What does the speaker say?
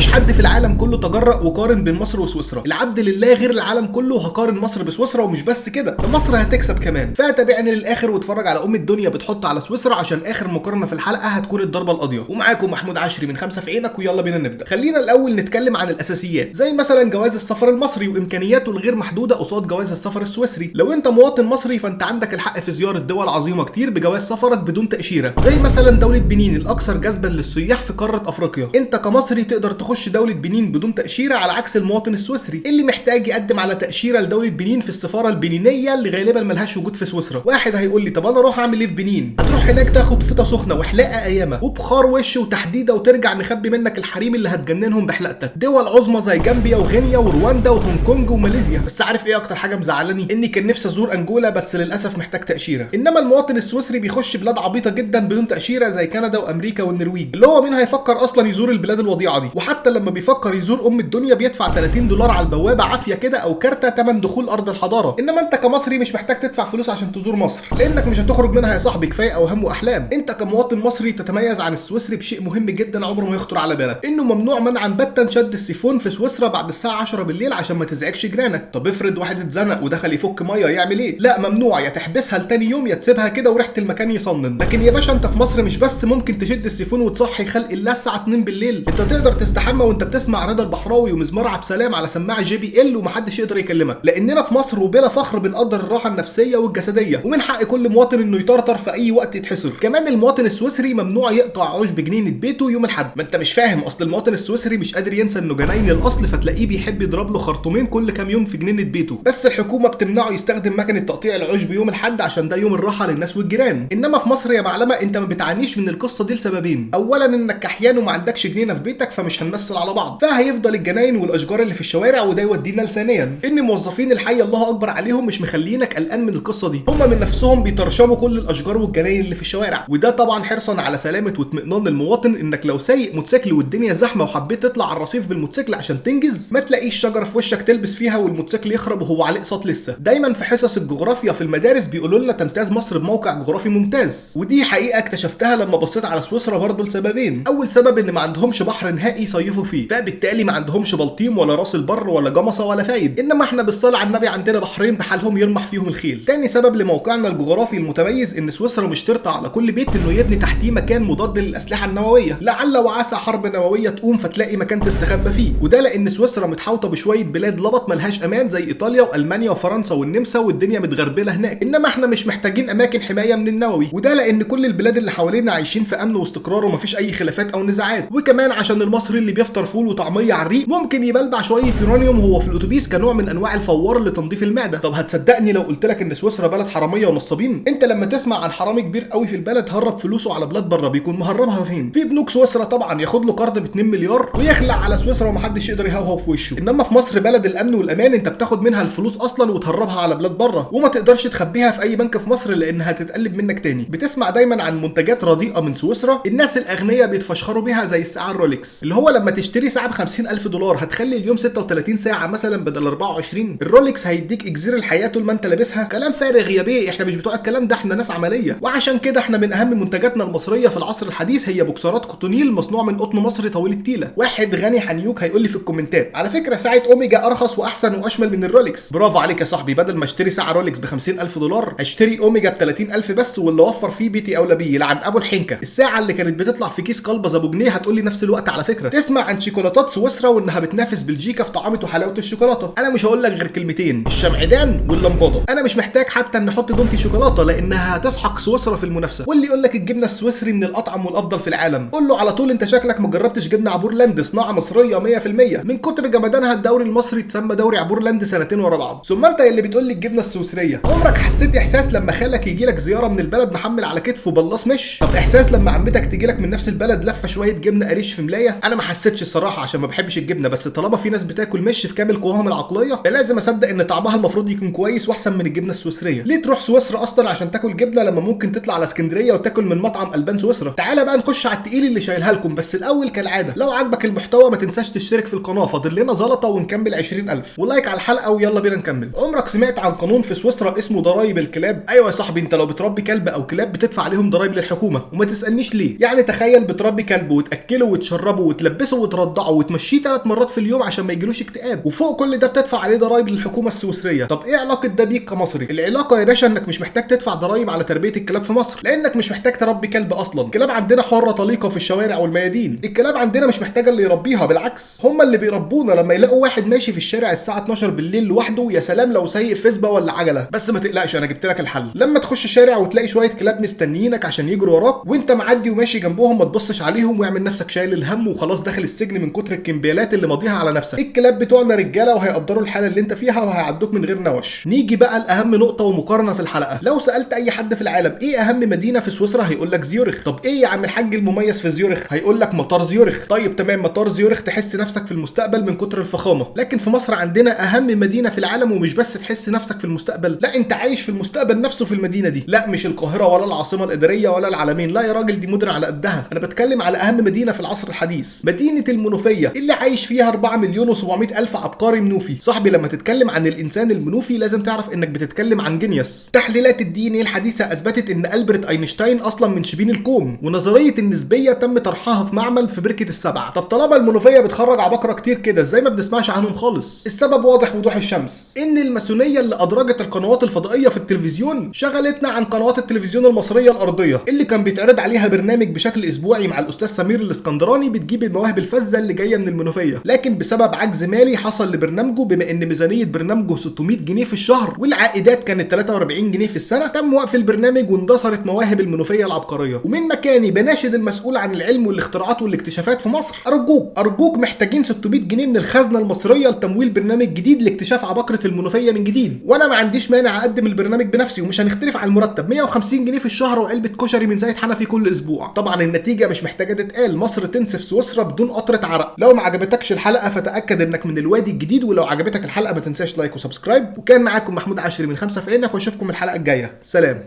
مفيش حد في العالم كله تجرأ وقارن بين مصر وسويسرا. العبد لله غير العالم كله هقارن مصر بسويسرا، ومش بس كده، ده مصر هتكسب كمان. فتابعني للاخر واتفرج على ام الدنيا بتحط على سويسرا، عشان اخر مقارنة في الحلقة هتكون الضربة القاضية. ومعاكم محمود عشري من خمسة في عينك، ويلا بينا نبدا. خلينا الاول نتكلم عن الاساسيات، زي مثلا جواز السفر المصري وامكانياته الغير محدودة قصاد جواز السفر السويسري. لو انت مواطن مصري فانت عندك الحق في زيارة دول عظيمة كتير بجواز سفرك بدون تاشيرة، زي مثلا دولة بنين الاكثر جذبا للسياح في قارة افريقيا. انت كمصري تقدر تخش دولة بنين بدون تاشيرة، على عكس المواطن السويسري اللي محتاج يقدم على تاشيرة لدولة بنين في السفارة البنينيه اللي غالبا ملهاش وجود في سويسرا. واحد هيقول لي طب انا اروح اعمل ايه في بنين؟ هتروح هناك تاخد فوطه سخنة وحلاقه ايامه وبخار وش وتحديده، وترجع مخبي منك الحريم اللي هتجننهم بحلقتك. دول عظمى زي جامبيا وغينيا ورواندا وهونج كونج وماليزيا. بس عارف ايه اكتر حاجة مزعلاني؟ اني كان نفسي ازور انجولا، بس للاسف محتاج تاشيرة. انما المواطن السويسري بيخش بلاد عبيطه جدا بدون تاشيرة زي كندا وامريكا والنرويج، اللي هو مين هيفكر اصلا يزور البلاد الوضيعه دي؟ وحتى لما بيفكر يزور ام الدنيا بيدفع 30 دولار على البوابة عافية كده، او كارته تمن دخول ارض الحضارة. انما انت كمصري مش محتاج تدفع فلوس عشان تزور مصر، لانك مش هتخرج منها يا صاحبي، كفاية اوهام واحلام. انت كمواطن مصري تتميز عن السويسري بشيء مهم جدا عمره ما يخطر على بالك، انه ممنوع منعا باتا شد السيفون في سويسرا بعد الساعة 10 بالليل عشان ما تزعجش جيرانك. طب افرض واحد اتزنق ودخل يفك مية يعمل ايه؟ لا ممنوع، يا تحبسها لتاني يوم يا تسيبها كده وريحه المكان يصنن. لكن يا باشا انت في مصر مش بس ممكن تشد السيفون وتصحي خلق الله الساعة 2 بالليل، انت تقدر تستحمى وانت بتسمع رضا البحراوي ومزمار عبد السلام على سماعه JBL ومحدش يقدر يكلمك. لاننا في مصر وبلا فخر بنقدر الراحة النفسية والجسدية، ومن حق كل مواطن انه يطرطر في اي وقت يتحصر. كمان المواطن السويسري ممنوع يقطع عشب جنينة بيته يوم الاحد. ما انت مش فاهم، اصل المواطن السويسري مش قادر ينسى انه جناين الاصل، فتلاقيه بيحب يضرب له خرطومين كل كام يوم في جنينة بيته. بس الحكومة بتمنعه يستخدم مكنه تقطيع العشب يوم الاحد عشان ده يوم الراحة للناس والجيران. انما في مصر يا معلمه انت ما بتعانيش من القصة دي لسببين: اولا انك كحيان وما عندكش جنينة في بيتك، فمش هنمثل على بعض، فهيفضل الجناين والاشجار اللي في الشوارع، وده يودينا لثانيا ان موظفين الحي الله اكبر عليهم مش مخلينك قلقان من القصة دي، هم من نفسهم بيطرشموا كل الاشجار والجناين اللي في الشوارع، وده طبعا حرصا على سلامه واطمئنان المواطن. انك لو سايق موتوسيكل والدنيا زحمة وحبيت تطلع على الرصيف بالموتوسيكل عشان تنجز، ما تلاقيش شجرة في وشك تلبس فيها والموتوسيكل يخرب وهو عليه اقساط لسه. دايما في حصص الجغرافيا في المدارس بيقولوا لنا تمتاز مصر بموقع جغرافي ممتاز، ودي حقيقة اكتشفتها لما بصيت على سويسرا برضه لسببين. اول سبب ان ما عندهمش بحر نهائي يصيفوا فيه، فبالتالي ما عندهمش بلطيم ولا راس البر ولا جمصه ولا فايد، انما احنا بالصلاة على النبي عندنا بحرين بحالهم يرمح فيهم الخيل. تاني سبب لموقعنا الجغرافي المتميز ان سويسرا مشترطه على كل بيت انه يبني تحتيه مكان مضاد للاسلحه النووية، لعل وعسى حرب نووية تقوم فتلاقي مكان تستخبى فيه. وده لان سويسرا متحوطه بشوية بلاد لبط ملهاش امان زي ايطاليا والمانيا وفرنسا والنمسا، والدنيا متغربله هناك. انما احنا مش محتاجين اماكن حماية من النووي، وده لان كل البلاد اللي حوالينا عايشين في امن واستقرار ومفيش اي خلافات او نزاعات. وكمان عشان المصري اللي بيفطر فول وطعميه على الريق ممكن يبلبع شوية يورانيوم وهو في الاتوبيس كنوع من انواع الفوار لتنظيف المعدة. طب هتصدقني لو قلت لك ان سويسرا بلد حرامية ونصابين؟ انت لما تسمع عن حرامي كبير قوي في البلد هرب فلوسه على بلاد بره، بيكون مهربها فين؟ في بنوك سويسرا طبعا، ياخد له قرض ب 2 مليار ويخلع على سويسرا ومحدش يقدر يهوهو في وشه. انما في مصر بلد الامن والامان، انت بتاخد منها الفلوس اصلا وتهربها على بلاد بره، وما تقدرش تخبيها في اي بنك في مصر لانها هتتقلب منك تاني. بتسمع دايما عن منتجات رديئة من سويسرا الناس الاغنياء بيتفشخروا بيها، زي الساعة الرولكس، اللي هو لما تشتري ساعة ب 50000 دولار هتخلي اليوم 36 ساعة مثلا بدل 24. الرولكس هيديك اكزير الحياة طول ما انت لابسها. كلام فارغ يا بيه، احنا مش بتوع الكلام ده، احنا ناس عملية. وعشان كده احنا من اهم منتجاتنا المصرية في العصر الحديث هي بوكسرات كوتونيل مصنوع من قطن مصري طويل التيله. واحد غني حنيوك هيقول لي في الكومنتات على فكرة ساعة اوميجا ارخص واحسن واشمل من الرولكس. برافو عليك يا صاحبي، بدل ما اشتري ساعة رولكس ب 50000 دولار اشتري اوميجا ب 30000 بس، واللي وفر فيه بيتي اولى بيه، يلعن ابو الحنكه. الساعة اللي كانت بتطلع في كيس قلبز ابو جنيه هتقول لي نفس الوقت على فكرة. تسمع عن شوكولاتات سويسرا وانها بتنافس بلجيكا في طعامه وحلاوة الشوكولاتة. انا مش هقول لك غير كلمتين: الشمعدان واللمباده. انا مش محتاج حتى ان احط دومتي شوكولاتة لانها هتسحق سويسرا في المنافسة. واللي يقول لك الجبنة السويسري من الاطعم والافضل في العالم، قول له على طول انت شكلك ما جربتش جبنه عبورلاند، صناعة مصرية 100%، من كتر جمدانها الدوري المصري اتسمى دوري عبورلاند سنتين ورا بعض. ثم انت اللي بتقول لي الجبنة السويسريه، عمرك حسيت احساس لما خالك يجي لك زيارة من البلد محمل على كتفه بلاص مش؟ طب احساس لما عمتك تجي لك من نفس البلد لفه شوية جبنه قريش في ملايه؟ انا ما حسيتش الصراحة عشان ما بحبش الجبنة، بس طالما في ناس بتاكل مش في كامل قواهم العقلية فلازم اصدق ان طعمها المفروض يكون كويس واحسن من الجبنة السويسريه. ليه تروح سويسرا اصلا عشان تاكل جبنه لما ممكن تطلع على اسكندرية وتاكل من مطعم البان سويسرا؟ تعالى بقى نخش على التقيل اللي شايلها لكم. بس الاول كالعادة لو عجبك المحتوى ما تنساش تشترك في القناة، فاضل لنا زلطه ونكمل 20000، و like على الحلقة ويلا بينا نكمل. عمرك سمعت عن قانون في سويسرا اسمه ضرايب الكلاب؟ ايوه يا صاحبي، انت لو بتربي كلب او كلاب بتدفع عليهم ضرايب للحكومة، وما تسالنيش ليه. يعني تخيل بتربي كلب وتاكله وتشربه وتلبسه وتلبسه وترضعه وتمشيه 3 مرات في اليوم عشان ما يجيلوش اكتئاب، وفوق كل ده بتدفع عليه ضرايب للحكومة السويسريه. طب ايه علاقة ده بيك كمصري؟ العلاقة يا باشا انك مش محتاج تدفع ضرايب على تربيه الكلاب في مصر، لانك مش محتاج تربي كلب اصلا. الكلاب عندنا حره طليقه في الشوارع والميادين، الكلاب عندنا مش محتاجه اللي يربيها، بالعكس هم اللي بيربونا. لما يلاقوا واحد ماشي في الشارع الساعة 12 بالليل لوحده، يا سلام لو سايق فيسبا ولا عجله. بس ما تقلقش انا جبت لك الحل. لما تخش الشارع وتلاقي شوية كلاب مستنيينك عشان يجروا وراك وانت معدي وماشي جنبهم، ما تبصش عليهم واعمل نفسك شايل الهم وخلاص داخل السجن من كتر الكمبيالات اللي ماضيها على نفسك. الكلاب بتوعنا رجاله وهيقدروا الحالة اللي انت فيها وهيعدوك من غير نوش. نيجي بقى لاهم نقطة ومقارنة في الحلقة. لو سالت اي حد في العالم ايه اهم مدينة في سويسرا هيقول لك زيورخ. طب ايه يا عم الحاج المميز في زيورخ؟ هيقول لك مطار زيورخ. طيب تمام، مطار زيورخ تحس نفسك في المستقبل من كتر الفخامة. لكن في مصر عندنا اهم مدينة في العالم، ومش بس تحس نفسك في المستقبل، لا انت عايش في المستقبل نفسه في المدينة دي. لا مش القاهرة ولا العاصمة الادارية ولا العلمين، لا يا راجل دي مدن على قدها. انا بتكلم على اهم مدينة في العصر الحديث، مدينة المنوفية اللي عايش فيها 4,700,000 عبقري منوفي. صاحبي لما تتكلم عن الانسان المنوفي لازم تعرف انك بتتكلم عن genius. تحليلات ال DNA الحديثة اثبتت ان البرت اينشتاين اصلا من شبين الكوم، ونظريه النسبية تم طرحها في معمل في بركة السبع. طب طالما المنوفية بتخرج عباقره كتير كده، ازاي ما بنسمعش عنهم خالص؟ السبب واضح وضوح الشمس، ان الماسونيه اللي ادرجت القنوات الفضائية في التلفزيون شغلتنا عن قنوات التلفزيون المصرية الارضية اللي كان بيتعرض عليها برنامج بشكل اسبوعي مع الاستاذ سمير الاسكندراني بتجيب المواهب الفذه اللي جاية من المنوفية. لكن بسبب عجز مالي حصل لبرنامجه، بما ان ميزانية برنامجه 600 جنيه في الشهر والعائدات كانت 43 جنيه في السنة، تم وقف البرنامج واندثرت مواهب المنوفية العبقرية. ومن مكاني بناشد المسؤول عن العلم والاختراعات والاكتشافات في مصر، ارجوك ارجوك محتاجين 600 جنيه من الخزنة المصرية لتمويل برنامج جديد لاكتشاف عباقره المنوفية من جديد. وانا ما عنديش مانع اقدم البرنامج بنفسي ومش هنختلف على المرتب، 150 جنيه في الشهر وعلبة كشري من زيت حنفي كل اسبوع. طبعا النتيجة مش محتاجه تتقال، مصر تنسف سويسرا بدون قطرة عرق. لو ما عجبتكش الحلقة فتاكد انك من الوادي الجديد، ولو عجبتك الحلقة ما تنساش like و subscribe. وكان معاكم محمود عشري من 5 في عينك، واشوفكم الحلقة الجاية. سلام.